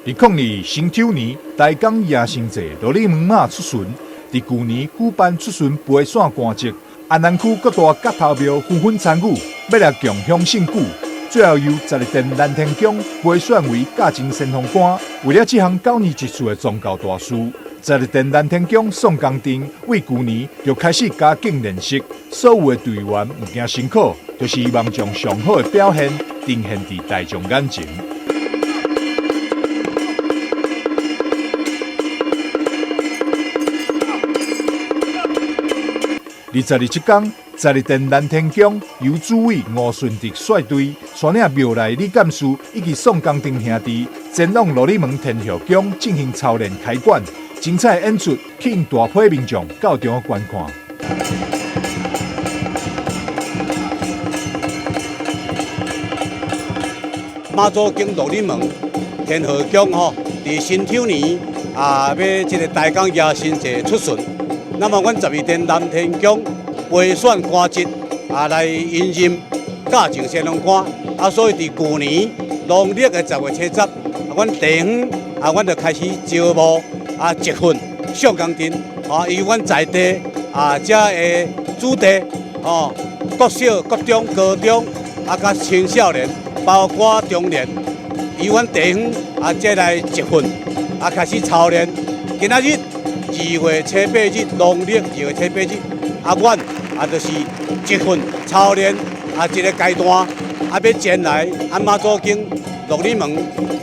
2022辛丑年，台江迎神祭琉璃门马出巡，佇舊年舉辦出巡飛線官節，安南區各大角頭廟紛紛參與，欲來共襄盛舉。最後由十二殿南天宮飛選為駕前先鋒官。為了這項9年一次的宗教大事，十二殿南天宮宋江陣為舊年就開始加緊練習，所有的隊員毋驚辛苦，就是希望將上好的表現呈現佇大眾眼前。22日這工，十二殿南天宮由主委吳順德率隊，帶領廟內理監事以及宋江陣兄弟，前往琉璃門天后宮進行操練開館，精彩演出吸引大批民眾到場觀看。媽祖宮琉璃門天后宮吼，佇辛丑年啊，欲這个台江迎神祭出巡。那麼，阮十二殿南天宮飛選官職啊，來引任駕前先鋒官啊，所以佇舊年農曆的10月7日，阮地方啊，阮就開始招募啊，集訓宋江陣啊，由阮在地啊，遮的子弟哦，國小、國中、高中啊，佮青少年，包括中年，由阮地方啊，這來集訓啊，開始操練。今仔日2月7、8日，農曆2月7、8日，啊，阮啊就是集訓操練啊，這个階段啊，欲前來啊媽祖宮琉璃門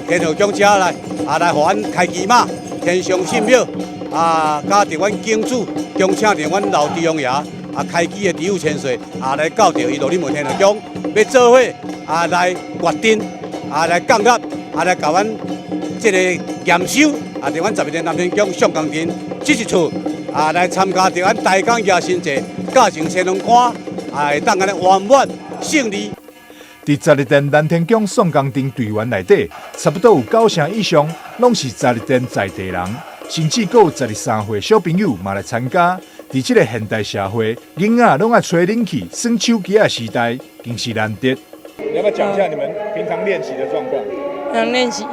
天后宮遮來啊，來予阮開旗馬天上聖廟啊，佮著阮景主恭請著阮老地王爺啊，開基的知府千歲啊，來到著伊琉璃門天后宮，欲做伙啊來決定啊來降納啊來共阮這个驗收啊，佇阮十二殿南天宮宋江陣這一次啊來參加著阮台江迎神祭駕前先鋒官啊，會當按呢圓滿勝利。佇十二殿南天宮宋江陣隊員內底，差不多有九成以上攏是十二殿在地人，甚至閣有13歲小朋友嘛來參加。佇這个現代社會，囡仔攏愛吹冷氣、耍手機的時代，真是難得。你要不要講一下你們平常練習的狀況？平常練習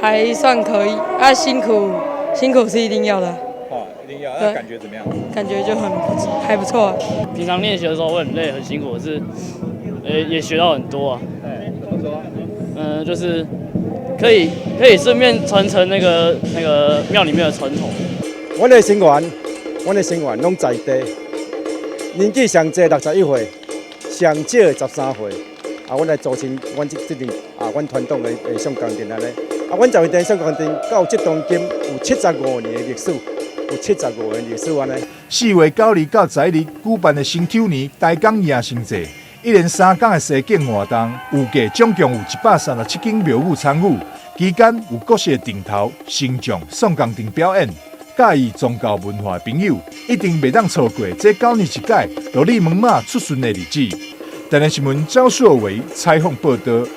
還算可以，啊，辛苦辛苦是一定要的。哦，一定要。那感覺怎麼樣？感覺就很還不錯。平常練習的時候會很累很辛苦，可是，也學到很多啊。哎，怎麼說？就是可以順便傳承那個廟裡面的傳統。阮的成員攏在地，年紀上濟61歲，上少13歲。啊，阮來組成阮這陣啊，阮傳統的宋江陣按呢。啊，阮十二殿宋江陣到這當今有75年的歷史，有75年歷史按呢。4月9日到11日舉辦的辛丑年台江迎神祭，一連3工的西景活動，預計總共有137間廟宇參與。期間有各式的陣頭、神將、宋江陣表演。佮意宗教文化的朋友，一定袂當錯過這9年一屆琉璃門馬出巡的日子。台南新聞趙碩維採訪報導。